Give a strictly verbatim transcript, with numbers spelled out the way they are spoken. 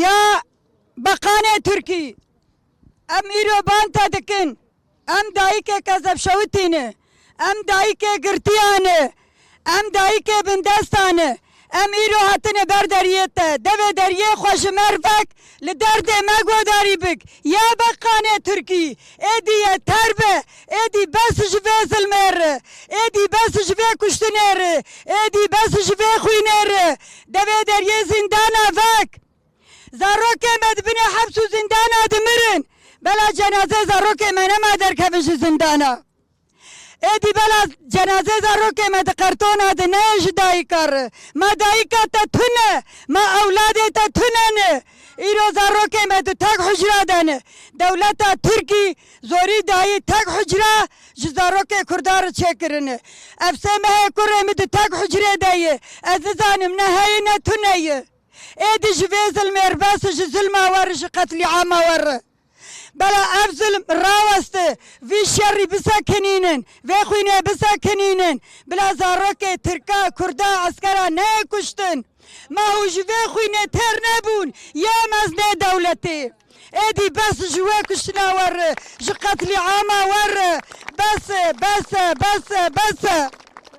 Ya beqanê Tirkî, em îro ban te dikin. Em dayikê kezebşewitî ne. Em dayikê girtiya ne. Em dayikê bindesta ne. Em îro hatine ber deriyê te. Devê deriyê xwe ji me re vek, li derdê me guhdarî bik. Ya beqanê Tirkî, êdî ye ter be. Êdî bes ji vê zilmê re. Êdî bes ji vê kuştinê re. Êdî bes ji vê xwînê re. Devê deriyê zîndana vek. Zarokê me di binê heps û zindana dimirin. Bela cenazê zarokê me nema derkevin ji zindana. Êdî bela cenazê zarokê me di qertona de neyê ji dayika re. Ma dayika te tune, ma ewladê te tune ne. Îro zarokê me di tek hucra de ne. Dewleta Tirkî zorî dayî tek hucra ji zarokê Kurda re çêkirine. Ev sê mehê kurê min di tek hucrê de ye. Ez nizanim ne heye ne tune ye. Êdî ji vê zilmê re bes, ji zilma we re, ji qetlîama we re. Bela ev zilm raweste, vî şerî bisekinînin, vê xwînê bisekinînin. Bila zarokê Tirka, Kurda, eskera neyê kuştin. Ma hû ji vê xwînê têr nebûn, yê meznê dewletê. Êdî bes ji wê kuştina we re, ji qetlîama we re. Bes e, bes e, bes e, bes e.